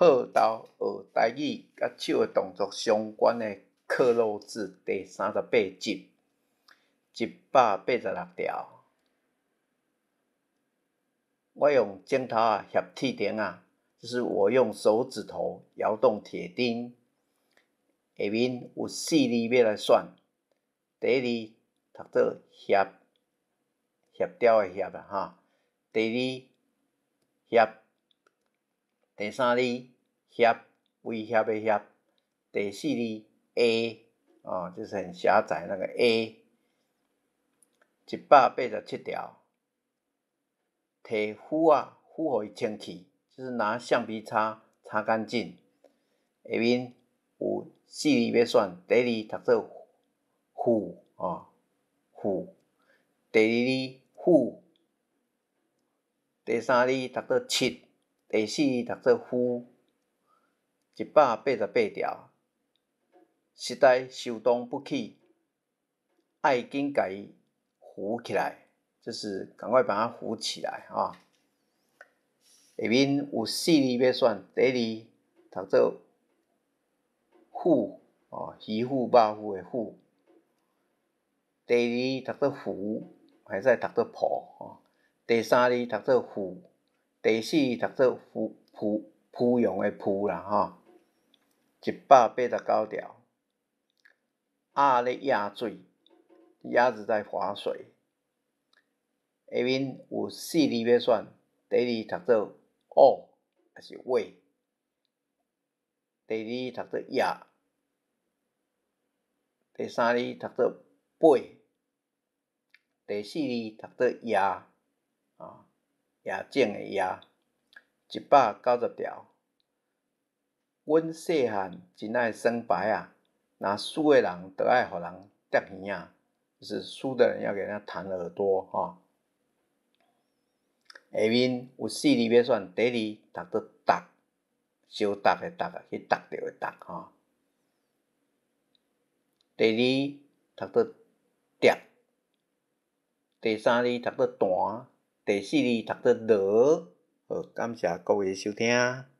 好，到學台語佮手的動作相關的克漏字第38集，186條。我用指頭仔協鐵釘仔，就是我用手指頭搖動鐵釘。下面有四字欲來選，第一字讀做協，協調的協啦哈。第二協，第三字狹，威脅的脅，第四字狹，哦，就是很狹窄那個狹。187條，提斧仔斧予伊清氣，就是拿橡皮擦擦乾淨。下面有四字欲選，第一字讀做斧哦，斧。第二字虎，第三字讀做七，第四字讀做夫。188條，實在受當不起，愛緊共伊扶起來，就是趕快把它扶起來啊。下面有四字欲選，第一字讀做富哦，魚富肉富的富。第二字讀做扶，會使讀做抱哦。第三字讀做浡，第四字讀做浡，濮，濮陽的濮啦吼。189條，鴨咧掖水，鴨子在划水。下面有四字欲選，第一字讀做挖，抑是挖。第二字讀做掖，第三字讀做八，第四字讀做夜，啊，夜景的夜。190條，阮細漢真愛耍牌仔，若輸的人就愛予人啄耳仔，就是輸的人要給人家彈耳朵哈。下面有四字欲選，第一字讀做觸，相觸的觸啊，去觸著的觸吼。第二讀做疊，第三字讀做彈，第四字讀做羅。好，感謝各位收聽。